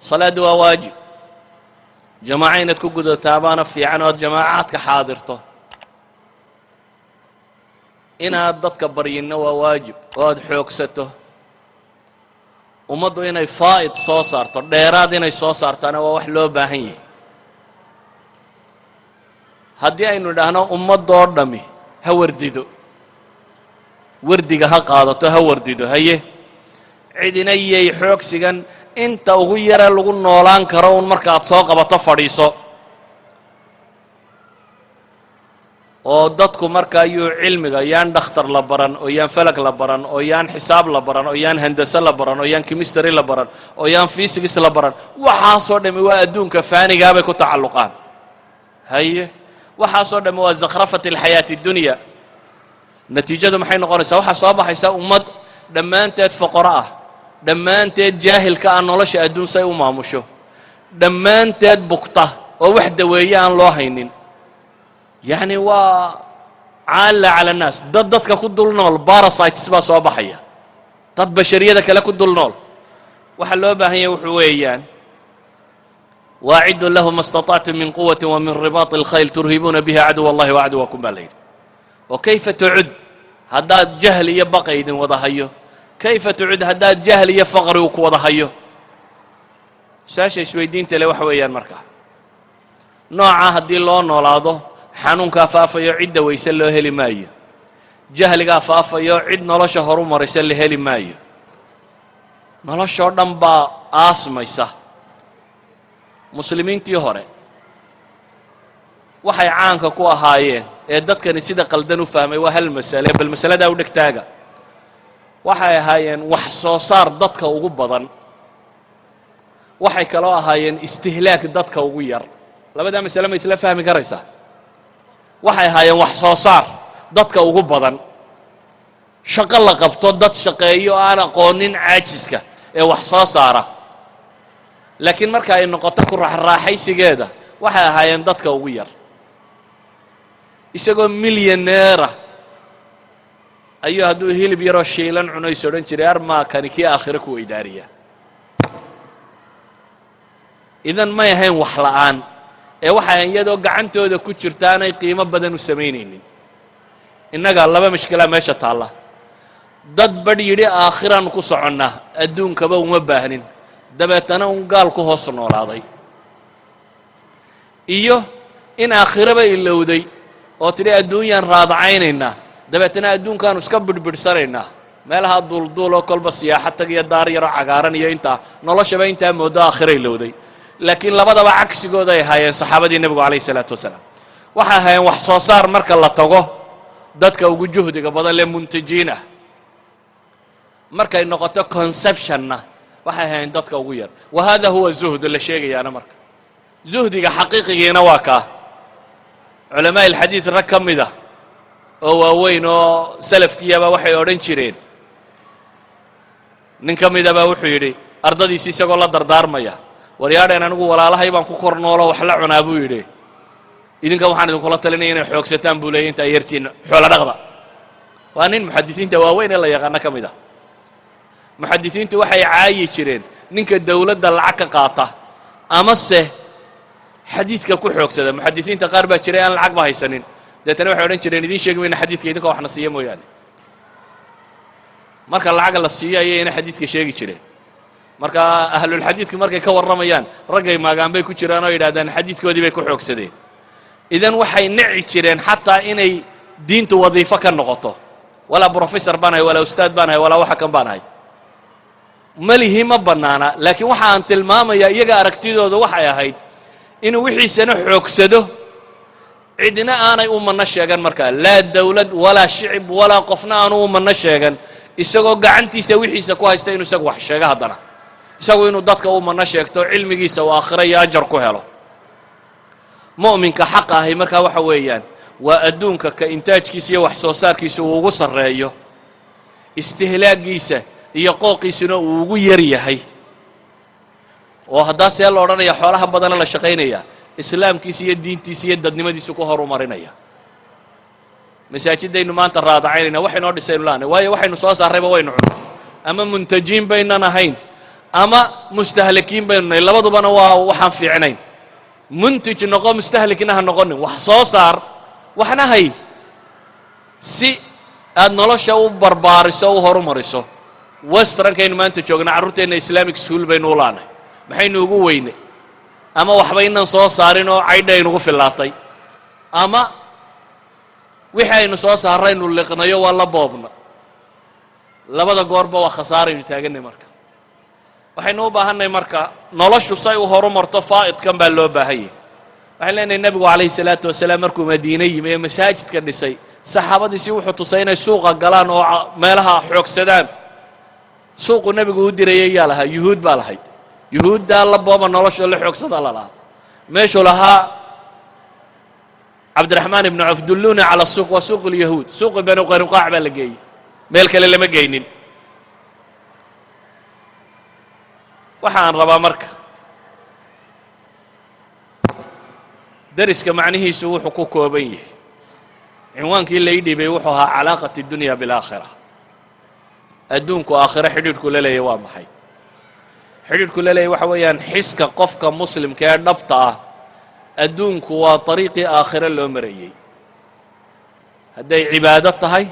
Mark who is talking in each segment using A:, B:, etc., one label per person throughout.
A: Salaaddu waa waajib, jamaaco inaad ku gudataa baana fiican oo aad jamaacaadka xaadirto. Inaad dadka baryinno waa waajib oo aad xoogsato. Ummaddu inay faa'id soo saarto, dheeraad inay soo saartaana waa wax loo baahan yahay. Haddii aynu idhaahno ummaddoo dhami ha wardido, wardiga ha qaadato, ha wardido, haye, cidina yay xoogsigan inta ugu yare lagu noolaan karo un marka aad soo qabato fadhiiso, oo dadku marka ayuu cilmiga yaan dhakhtar la baran, oo yaan falag la baran, oo yaan xisaab la baran, oo yaan handase la baran, oo yaan chemistry la baran, oo yaan physics la baran. Waxaasoo dhami waa adduunka faanigaa bay ku tacalluqaan. Haye, waxaasoo dhami waa zakhrafat alxayaati addunya. Natiijadu maxay noqonaysaa? Waxaa soo baxaysa ummad dhammaanteed foqoro ah, dhammaanteed jaahilka ah nolosha adduun say u maamusho, dhammaanteed bugta oo wax daweeye aan loo haynin. Yacni waa caalla cala annaas, dad dadka ku dul nool, parasites baa soo baxaya, dad bashariyada kale ku dul nool. Waxaa loo baahan yahay wuxuu weeyaan: waaciduu lahu ma istatactum min quwati wa min ribaati alkhayl turhibuuna biha caduw allahi wa caduwakum, baa la yidhi. Oo kayfa tucud haddaad jahli iyo baqa idin wada hayo? Kayfa tucud haddaad jahli iyo faqri uu ku wada hayo? Su-aasha isweydiinta le waxa weeyaan, marka noocaa haddii loo noolaado, xanuunkaa faafayo, cidda wayse loo heli maayo, jahligaa faafayo, cid nolosha horu maraysa la heli maayo, noloshoo dhan baa aasmaysa. Muslimiintii hore waxay caanka ku ahaayeen ee dadkani sida qaldan u fahmay waa hal masale, bal masaladaa u dhegtaaga. Waxay ahaayeen wax soo saar dadka ugu badan, waxay kaloo ahaayeen istihlaak dadka ugu yar. Labadaa masale ma isla fahmi karaysaa? Waxay ahaayeen wax soo saar dadka ugu badan, shaqo la qabto, dad shaqeeyo aan aqoonin caajiska ee wax soo saara. Laakiin marka ay noqoto ku raaxraaxaysigeeda, waxay ahaayeen dadka ugu yar. Isagoo milyaneera ayuu hadduu hilib yaroo shiilan cuno is odhan jiray, armaa kani kii aakhiro ku weydaariya. Idan may ahayn wax la'aan ee waxay ahayn iyadoo gacantooda ku jirta aanay qiimo badan u samaynaynin. Innaga laba mashkilaa meesha taalla: dad badh yidhi aakhiraanu ku soconnaa, adduunkaba uma baahnin, dabeetana un gaal ku hoos noolaaday, iyo in aakhiraba ilowday oo tidhi adduunyaan raadacaynaynaa, dabeetana adduunkaanu iska bidhbidhsanaynaa, meelaha duulduuloo kolba siyaaxo tag iyo daar yaroo cagaaran iyo intaa noloshaba intaa moodo aakhira ilowday. Laakiin labadaba cagsigooda ay ahaayeen saxaabadii nebigu calayhi isalaatu wasalaam. Waxay ahaayeen wax soo saar marka la tago dadka ugu juhdiga badan lee muntajiin ah, markay noqoto consumptionna waxay ahaayeen dadka ugu yar. Wa hada huwa zuhd la sheegayaana. Marka zuhdiga xaqiiqigiina waa kaa. Culamaa ilxadiid rag ka mid ah oo waaweyn oo salafkiiyaba waxay odhan jireen, nin ka mida baa wuxuu yidhi ardadiisi isagoo la dardaarmaya: "Waryaadheen, anigu walaalahay baan ku kor noolo, wax la cunaa," buu yidhi. "Idinka waxaan idinkula talinaya inay xoogsataan," buu leeyay, "intaa yartiin xoolo dhaqda." Waa nin muxadisiinta waaweyn ee la yaqaano ka mid ah. Muxadisiintu waxay caayi jireen ninka dawladda lacag ka qaata amase xadiidka ku xoogsada. Muxadisiinta qaar baa jiray aan lacag ba haysanin, deetana waxay odhan jireen: "Idiin sheegi mayna xadiidka idinka waxna siiya mooyaane." Marka lacag la siiyo ayayna xadiidka sheegi jireen. Marka ahlulxadiidka markay ka warramayaan, raggay maagaan bay ku jiraan oo yidhahdaan xadiidkoodii bay ku xoogsadeen. Idan waxay nici jireen xataa inay diintu wadiifo ka noqoto. Walaa professor baan ahay, walaa ustaad baan ahay, walaa waxa kan baan ahay, malihi ma bannaana. Laakiin waxa aan tilmaamayaa, iyaga aragtidooda waxay ahayd inuu wixiisana xoogsado, cidna aanay u manno sheegan. Markaa laa dawlad walaa shicib walaa qofna aanu u manno sheegan, isagoo gacantiisa wixiisa ku haysta inuu isagu wax sheego, haddana isagu inuu dadka u manno sheegto, cilmigiisa uu aakhiro iyo ajar ku helo. Mu'minka xaqa ahi markaa waxa weeyaan waa adduunka ka intaajkiisa iyo wax soo saarkiisa uu ugu sarreeyo, istihlaagiisa iyo qooqiisuna uu ugu yar yahay. Oo haddaa see la odhanaya xoolaha badana la shaqaynaya, islaamkiisa iyo diintiisa iyo dadnimadiisu ku horumarinaya. Masaajidaynu maanta raadacaynayna, waxaynoo dhisaynu laanay, waayo waxaynu soo saarrayba waynu cunno, ama muntajiin baynan ahayn. Ama mustahlakiin baynu nahay. Labadubana waa waxaan fiicnayn. Muntij noqo, mustahlikna ha noqonin. Wax soo saar, waxna hay, si aad nolosha u barbaariso, u horumariso. Westernkaynu maanta joogna, carruurteenna Islamic school baynu u laanay. Maxaynu ugu weynay? Ama waxba inaan soo saarin oo caydha aynugu fillaatay, ama wixii aynu soo saaraynu liqnayo, waa la boobna. Labada goorba waa khasaaraynu taaganay. Marka waxaynu u baahannahay, marka noloshu say u horumarto, faa'idkan baa loo baahanyay. Waxaan leenahay, nebigu calayhi salaatu wasalaam markuu Madiine yimi ee masaajidka dhisay, saxaabadiisii wuxuu tusay inay suuqa galaan oo meelaha xoogsadaan. Suuqu nebigu u dirayay yaa lahaa? Yuhuud baa lahayd. Yuhuuddaa la booba, nolosha la xoogsada la lahaa. Meeshuu lahaa Cabdiraxmaan ibnu Cawf "دلوني على السوق", waa suuq الyahuud. Suuqi Banu Qaynuqaac baa la geeyey, meel kale lama geynin. Waxaan rabaa marka, deriska macnihiisu wuxuu ku kooban yahay, cinwaankii lai dhiibay wuxuu ahaa علاقة الدنيا بالآخرة. Adduunku aakhiro xidhiidhku la leeyahy waa maxay? Xidhiidhku la leeyahy waxa weeyaan, xiska qofka muslimka ee dhabta ah, adduunku waa dariiqii aakhiro loo marayey. Hadday cibaado tahay,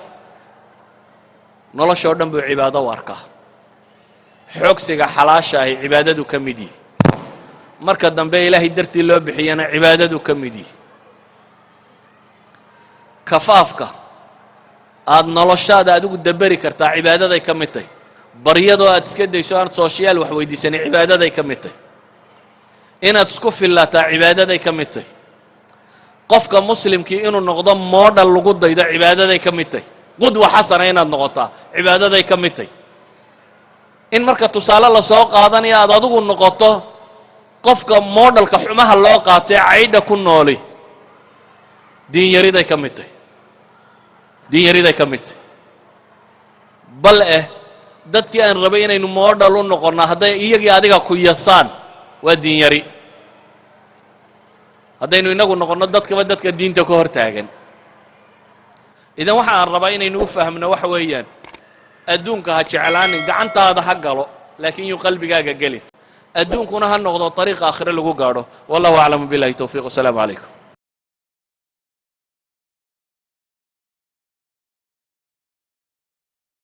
A: nolosha o dhan buu cibaado u arkaa. Xoogsiga xalaasha ahi cibaadadu ka mid yihi. Marka dambe ilaahay dartii loo bixiyana cibaadadu ka mid yihi. Kafaafka aada noloshaada adigu daberi kartaa cibaadaday ka mid tahy. Baryadoo aad iska dayso, aanad social wax weydiisanay, cibaadaday ka mid tahy. Inaad isku fillaataa cibaadaday ka mid tahy. Qofka muslimkii inuu noqdo model lagu daydo cibaadaday ka mid tahy. قدوة حسنة inaad noqotaa cibaadaday ka mid tahy. In marka tusaale lasoo qaadanayo aad adigu noqoto qofka modelka xumaha loo qaatee caydha ku nooli, diinyariday ka mid tahy, diinyariday ka mid tahy. Bal eh, dadkii aan rabay inaynu model u noqonno hadday iyagii adiga ku yasaan, waa diinyari. Haddaynu inagu noqonno dadkaba dadka diinta ka hor taagan. Idan waxa aan rabaa inaynu u fahmno waxa weeyaan, adduunka ha jeclaanin, gacantaada ha galo, laakiin yuu qalbigaaga gelin. Adduunkuna ha noqdo ariiq aakhire lagu gaadho. والله أعلم, بالله التوفيق, wasalaamu calaykum.